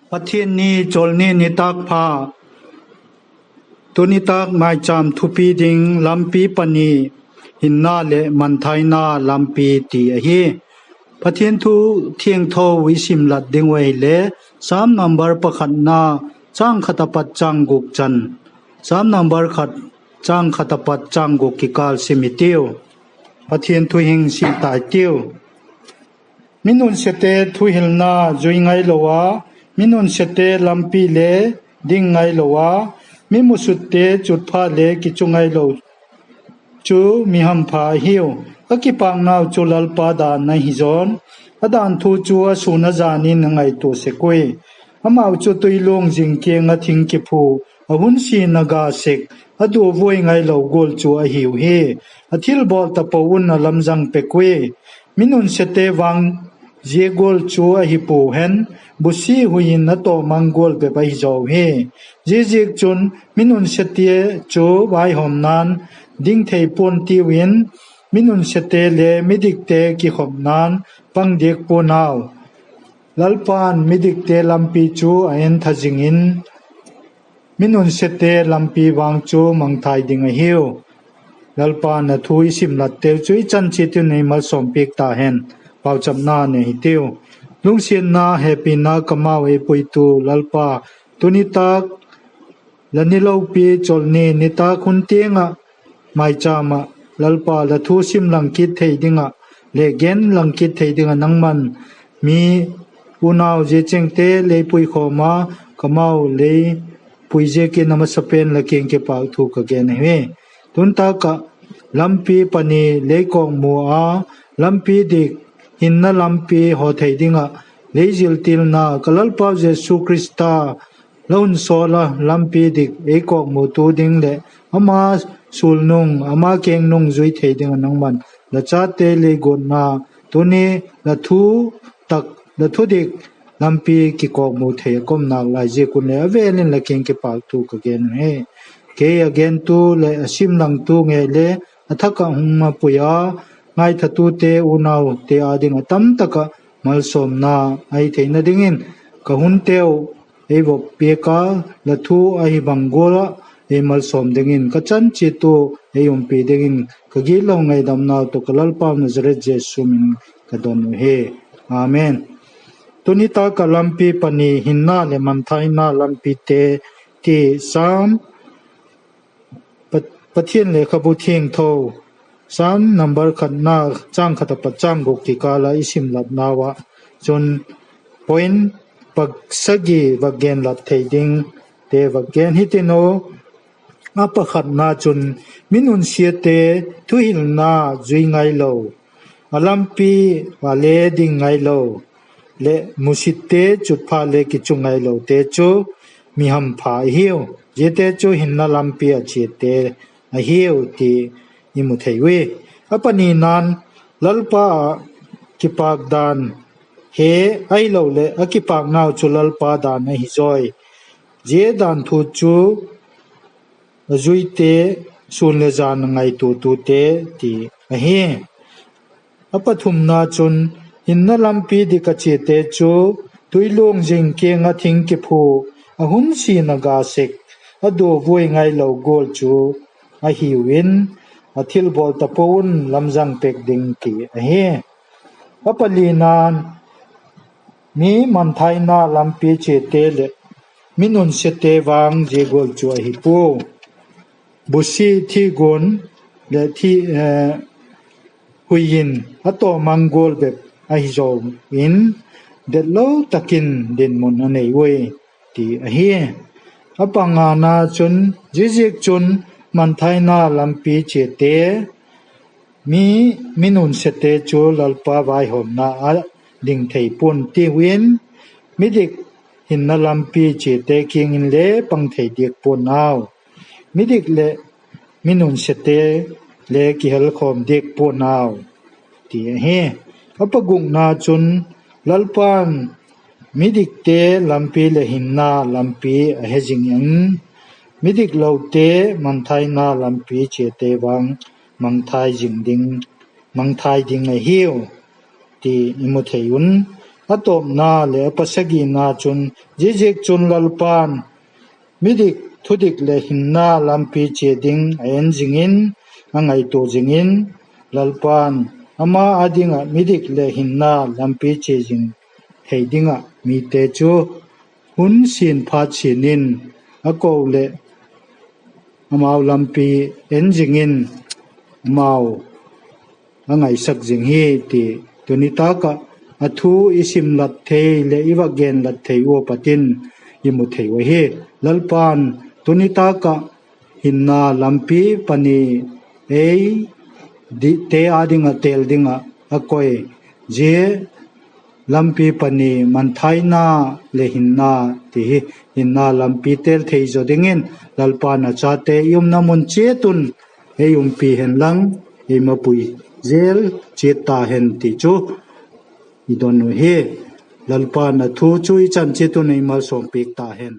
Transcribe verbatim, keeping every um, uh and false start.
Pathian ni, chawlni nitâk pha. Tuni tâk maichâm thupi ding lampi pani, hinna leh mangthaina lampi ti ahi. Pathian thu thiangtho i sim lat ding uh ahile, Sam number pakhatna, châng khat apat châng guk chan. Sam number khat, châng khat apat châng guk kikâl sim i tiu. Pathian thu hing sim tai tiu. Mi nunsiate thuhilna zui ngailo a, mi nunsiate lampi le ding ngailo a, mi musutte chutpha le kichu ngailo chu mi hampha ahiu. A kipâknau chu Lalpa dan ahi zawn, a danthu chu a sûn a jan in a ngaitua sek ui. Amau chu tuiluang zing kiang ah thing kiphu, a hun sina ga sek, a duavuai ngailo gual chu ahiu hi. A thilbawl tapo un a lamzang pek ui. Mi nunsiate vang zia gual chu ahi puau hen, busi hui in a tawmang gual bep ahi zaw hi. Ziaziakchun, mi nunsiate chu vaihawmna'n ding thei pua'n tiu in, mi nunsiate le midikte kikhopna'n pang diak pua'n au. Lalpa'n midikte lampi chu a entha zing in, mi nunsiate lampi vang chu mangthai ding ahiu. Lalpa'n a thu i sim latteu chu i chan chiat un ei malsawmpiak ta hen. Pauchapna nei hitiu. Lungsiatna, hepina kamau ei puitu Lalpa, tuni tâk la ni lopi chawlni nitâk hun tiang ah, maichâm ah, Lalpa, la thu sim lang kit thei ding ah, le gen lang kit thei ding ah nangma'n mi unau zia chengte lei puikhawm a, kamau lei pui ziakin a masapen la kiang kipâk thu ka gen ahi. Tuni tâk ah lampi pani lei kawkmu a, lampi dik, hinna lampi haw thei ding ah lei ziltilna ka Lalpau Jesu Khrista la hun sawl a lampi dik ei kawkmutu ding leh ama sulnung, ama kengnung zui thei ding ah nangma'n la chate lei guatna, tuni la thu tak, la thudik lampi kikawkmu thei a ka um nalai ziak un le a vêl in la kiang kipâk thu ka gen uhi. Kei a gentu leh a simlangtu ngei le a thak ah hung mapui a, ngaithatute unaute â ding ah tamtak ah malsawmna ahi theina dingin ka hunteu ei vop piak a, la thu ahi bang gual ah ei malsawm dingin ka chan chiat ua ei umpi dingin ka gitlo ngaidamnau tawh ka Lalpau Nazaret Jesu min ka don uhi. Amen. Tuni tâk ah lampi pani, hinna leh mangthaina lampite ti Sam Pa-, Pathian lekhabu thiangtho, Sam number khatna, châng khat apat châng guk kikâl ah i sim latnau ah chun point pasagi vak gen lat thei dingte vak gen hitin u. A pakhatna chun, mi nunsiate thuhilna zui ngailo, a lampi a le ding ngailo, leh musitte chutpha le kichu ngailote chu mi hampha ahiu. Ziate chu hinna lampi a chiate ahiu ti i mu thei ui. A panina'n, Lalpa ah kipâk dan he, ahiloleh a kipâknau chu Lalpa dan ahi zawi. Zia danthu chu a zuite, sûn le jan a ngaituatute ti ahi. A pathumna chun, hinna lampi dik a chiate chu tuiluang zing kiang ah thing kiphu, a hun sina ga sek, a duavuai ngailo gual chu ahiu in, a thilbawl tapo un lamzang pek ding ti ahi. A palina'n, mi mangthaina lampi chiate leh mi nunsiate vang zia gual chu ahi pua. Busi thiguan leh thi, eh, hui in a tawmang gual bep ahi zaw in, detlo tak in dinmun a nei ui ti ahi. A pangana chun, ziaziakchun mangthaina lampi chiate, mi, mi nunsiate chu Lalpa vaihawmna ah ding thei pua'n tiu in, midik, hinna lampi chiate kiang in le pang thei diak pua'n au. Midik leh mi nunsiate le kihelkhawm diak pua'n au ti ahi. A pagukna chun, Lalpa'n midikte lampi leh hinna lampi a he zing in, midiklote mangthaina lampi chiate vang mangthai zing ding, mangthai ding ahiu ti i mu thei un. a tawpna leh a pasagina chun, ziaziakchun Lalpa'n midik, thudik leh hinna lampi chia ding a en zing in, a ngaitua zing in, Lalpa'n ama â ding ah midik leh hinna lampi chia zing thei ding ah mite chu hun sin phat sin in a ko leh amau lampi en zing in amau a ngaisak zing hi ti tuni tâk ah a thu i simlat thei leh i va genlat thei ua pat in i mu thei uh ahi. Lalpa'n tuni tâk ah hinna lampi pani ei dite â ding ah têl ding ah a koi, zia lampi pani mangthaina leh hinna ti hi, hinna lampi têl thei zaw dingin Lalpa'n a chate i umna mun chiat un ei umpi hen lang, ei mapui zel chiat ta hen ti chu i don uh hi. Lalpa'n a thu chu i chan chiat un ei malsawmpiak ta hen.